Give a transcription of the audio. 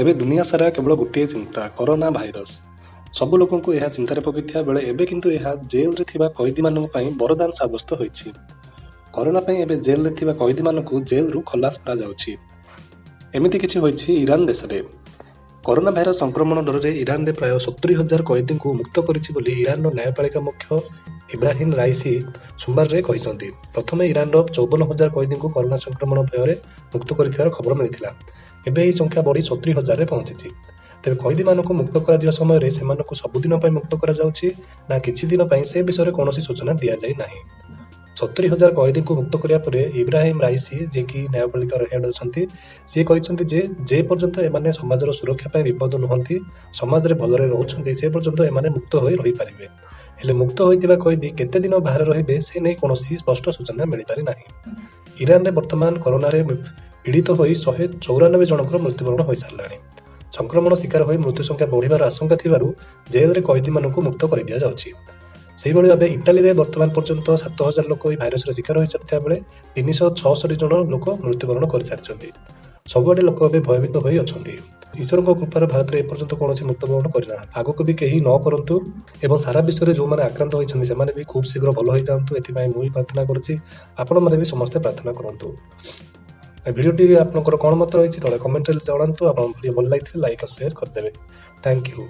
ଏବେ ଦୁନିଆ ସାରା କେବଳ ଗୋଟିଏ ଚିନ୍ତା, କରୋନା ଭାଇରସ। ସବୁ ଲୋକଙ୍କୁ ଏହା ଚିନ୍ତାରେ ପକାଇଥିବା ବେଳେ ଏବେ କିନ୍ତୁ ଏହା ଜେଲରେ ଥିବା କଏଦୀମାନଙ୍କ ପାଇଁ ବରଦାନ ସାବ୍ୟସ୍ତ ହୋଇଛି। କରୋନା ପାଇଁ ଏବେ ଜେଲରେ ଥିବା କଏଦୀମାନଙ୍କୁ ଜେଲରୁ ଖଲାସ କରାଯାଉଛି। ଏମିତି କିଛି ହୋଇଛି ଇରାନ ଦେଶରେ। କରୋନା ଭାଇରସ ସଂକ୍ରମଣ ଡରରେ ଇରାନରେ ପ୍ରାୟ 70,000 କଏଦୀଙ୍କୁ ମୁକ୍ତ କରିଛି ବୋଲି ଇରାନର ନ୍ୟାୟପାଳିକା ମୁଖ୍ୟ ଇବ୍ରାହିମ ରାଇସି ସୋମବାରରେ କହିଛନ୍ତି। ପ୍ରଥମେ ଇରାନର 54,000 କଏଦୀଙ୍କୁ କରୋନା ସଂକ୍ରମଣ ଭୟରେ ମୁକ୍ତ କରିଥିବାର ଖବର ମିଳିଥିଲା। ଏବେ ଏହି ସଂଖ୍ୟା ବଢ଼ି 70,000ରେ ପହଞ୍ଚିଛି। ତେବେ କଏଦୀମାନଙ୍କୁ ମୁକ୍ତ କରାଯିବା ସମୟରେ ସେମାନଙ୍କୁ ସବୁଦିନ ପାଇଁ ମୁକ୍ତ କରାଯାଉଛି ନା କିଛି ଦିନ ପାଇଁ, ସେ ବିଷୟରେ କୌଣସି ସୂଚନା ଦିଆଯାଇ ନାହିଁ। 70,000 କଏଦୀଙ୍କୁ ମୁକ୍ତ କରିବା ପରେ ଇବ୍ରାହିମ ରାଇସି, ଯିଏକି ନ୍ୟାୟପାଳିକାର ହେଡ୍ ଅଛନ୍ତି, ସିଏ କହିଛନ୍ତି ଯେ ଯେ ପର୍ଯ୍ୟନ୍ତ ଏମାନେ ସମାଜର ସୁରକ୍ଷା ପାଇଁ ବିପଦ ନୁହନ୍ତି, ସମାଜରେ ଭଲରେ ରହୁଛନ୍ତି, ସେ ପର୍ଯ୍ୟନ୍ତ ଏମାନେ ମୁକ୍ତ ହୋଇ ରହିପାରିବେ। ହେଲେ ମୁକ୍ତ ହୋଇଥିବା କଏଦୀ କେତେ ଦିନ ବାହାରେ ରହିବେ, ସେ ନେଇ କୌଣସି ସ୍ପଷ୍ଟ ସୂଚନା ମିଳିପାରି ନାହିଁ। ଇରାନରେ ବର୍ତ୍ତମାନ କରୋନାରେ ପୀଡ଼ିତ ହୋଇ 194 ଜଣଙ୍କର ମୃତ୍ୟୁବରଣ ହୋଇସାରିଲାଣି। ସଂକ୍ରମଣ ଶିକାର ହୋଇ ମୃତ୍ୟୁ ସଂଖ୍ୟା ବଢ଼ିବାର ଆଶଙ୍କା ଥିବାରୁ ଜେଲରେ କଏଦୀମାନଙ୍କୁ ମୁକ୍ତ କରିଦିଆଯାଉଛି। ସେହିଭଳି ଭାବେ ଇଟାଲୀରେ ବର୍ତ୍ତମାନ ପର୍ଯ୍ୟନ୍ତ 7,000 ଲୋକ ଏହି ଭାଇରସର ଶିକାର ହୋଇସାରିଥିବା ବେଳେ 366 ଜଣ ଲୋକ ମୃତ୍ୟୁବରଣ କରିସାରିଛନ୍ତି। ସବୁଆଡ଼େ ଲୋକ ଏବେ ଭୟଭୀତ ହୋଇ ଅଛନ୍ତି। ଈଶ୍ୱରଙ୍କ କୃପାରୁ ଭାରତରେ ଏପର୍ଯ୍ୟନ୍ତ କୌଣସି ମୃତ୍ୟୁବରଣ କରିନାହାନ୍ତି। ଆଗକୁ ବି କେହି ନ କରନ୍ତୁ ଏବଂ ସାରା ବିଶ୍ୱରେ ଯେଉଁମାନେ ଆକ୍ରାନ୍ତ ହୋଇଛନ୍ତି, ସେମାନେ ବି ଖୁବ୍ ଶୀଘ୍ର ଭଲ ହୋଇଯାଆନ୍ତୁ, ଏଥିପାଇଁ ମୁଁ ବି ପ୍ରାର୍ଥନା କରୁଛି। ଆପଣମାନେ ବି ସମସ୍ତେ ପ୍ରାର୍ଥନା କରନ୍ତୁ। ଏ ଭିଡ଼ିଓଟି ଆପଣଙ୍କର କ'ଣ ମତ ରହିଛି, ତଳେ କମେଣ୍ଟରେ ଜଣାନ୍ତୁ। ଆପଣଙ୍କ ଭିଡ଼ିଓ ଭଲ ଲାଗିଥିଲେ ଲାଇକ୍ ଆଉ ସେୟାର କରିଦେବେ। Thank you.